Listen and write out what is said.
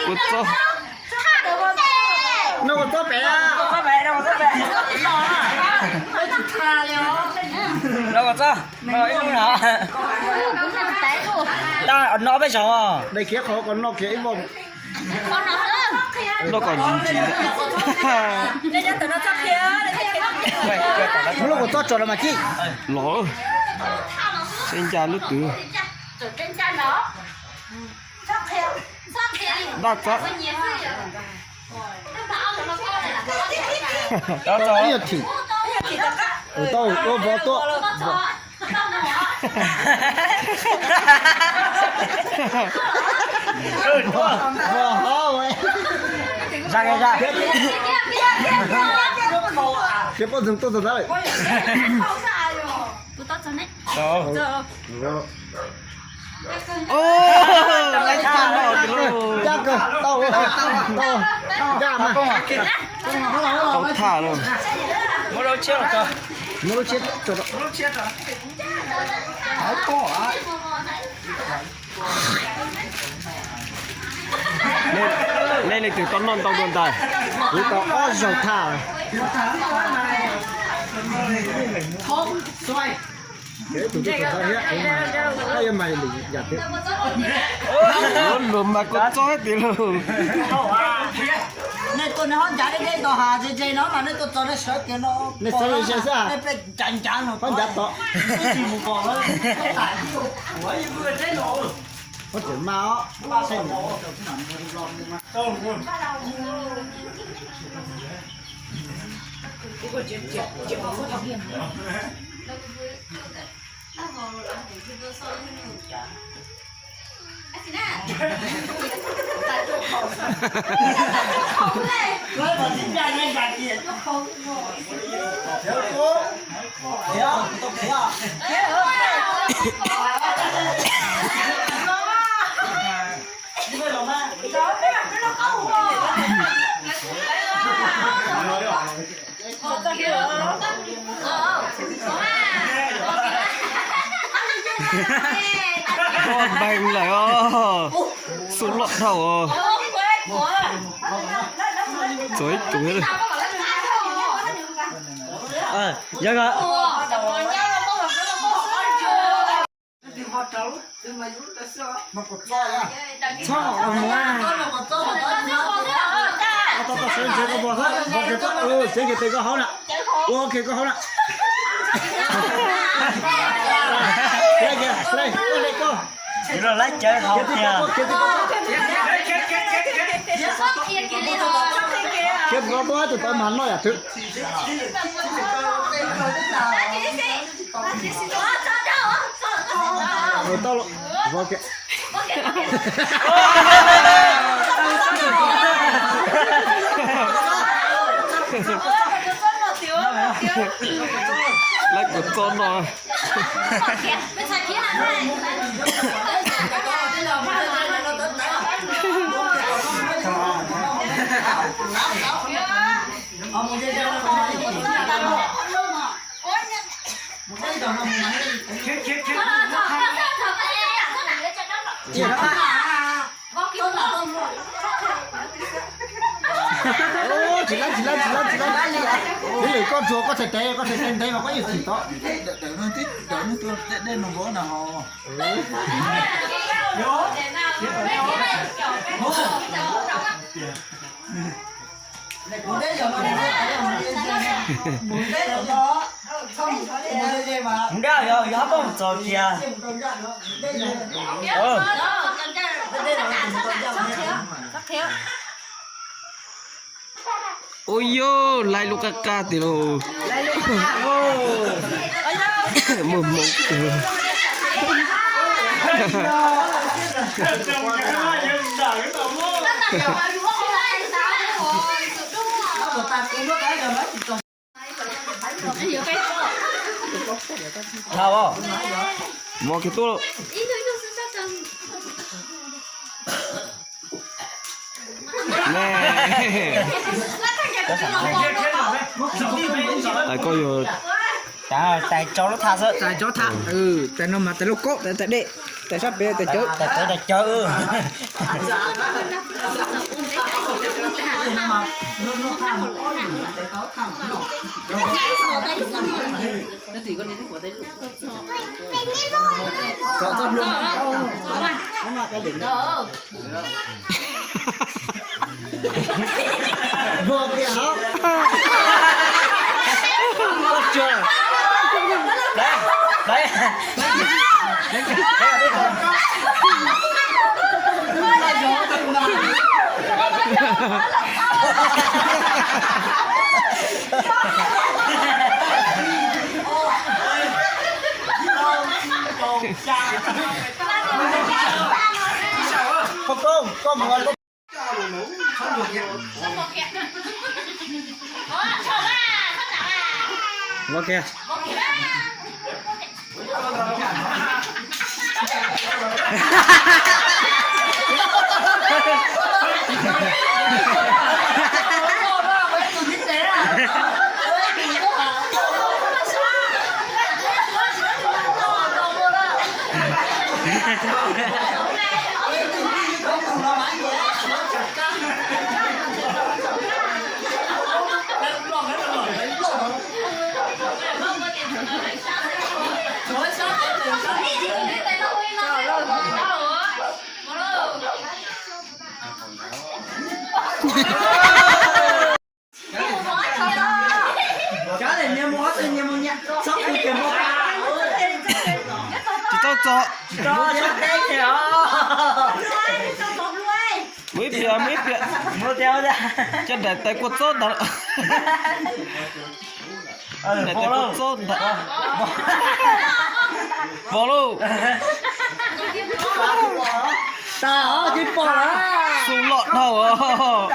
Kuv txob. No kuv txob pem. No kuv txob. Tag no peb zaug. Dai khiav qhov kom no khiav ib vog. No kom ntsim ntsim. Lub kuv txob tso los mas chij. Los, seb ncaj lub twg. Daj txob. Ib yog thim. Tau ua vov tuaj. Vov hov. Za za. Khiav poj ntxoog tuaj txog ntawd. Cab kawg, tau, tau, cab mas. Tau thaj lawm. Muab lub tshiab tso. Nej leej twg tau noj ntau dua ntais? Kuv tau ob zaug thaj. Luag mas kuv txob tiag lauj. Nej tuaj nej ho ncav deb deb tau has ze ze no mas nej tuaj txog nej sawv kiag no. Nej sawv ze ze xwb. Ho ncav tod. Ho tseem mas os. Koj npeeg lawm os, xub loj dhau os. Txog ib tug thiab. Yog txhob, tsev kiag tes koj haub na. Ua kiag koj haub na. Ua kiag, ua kiag koj. Los laib cawv haus tiag. Khiav tau tuaj tus tau mas noj yam twg. Tau lawm. Laib kuv txob no. Tsis laib, tsis laib, tsis laib, tsis laib. Ib lwm koj tsuag koj txhais tes, koj txhais tes ntev mas koj yeej tsis tau. Mus dab yog yog poj mus txog kiag. Ua yog laib lub qab qab tiag lauj. Muaj hmoov kawg. Dhau, mos kiag tuaj. Tais koj yuav tais tsau lub tham xwb. Tais tsau tham, tais no mas tais lub kaub, tais tais dej, tais sab pem tais cawv, tais cawv, tais cawv. Tsis tau txog. Mus ib pliag, mus ib pliag. Coj daim tais kua txob ntawd. Daim tais kua txob ntawd. Pom lauj. Xu loj dhau os.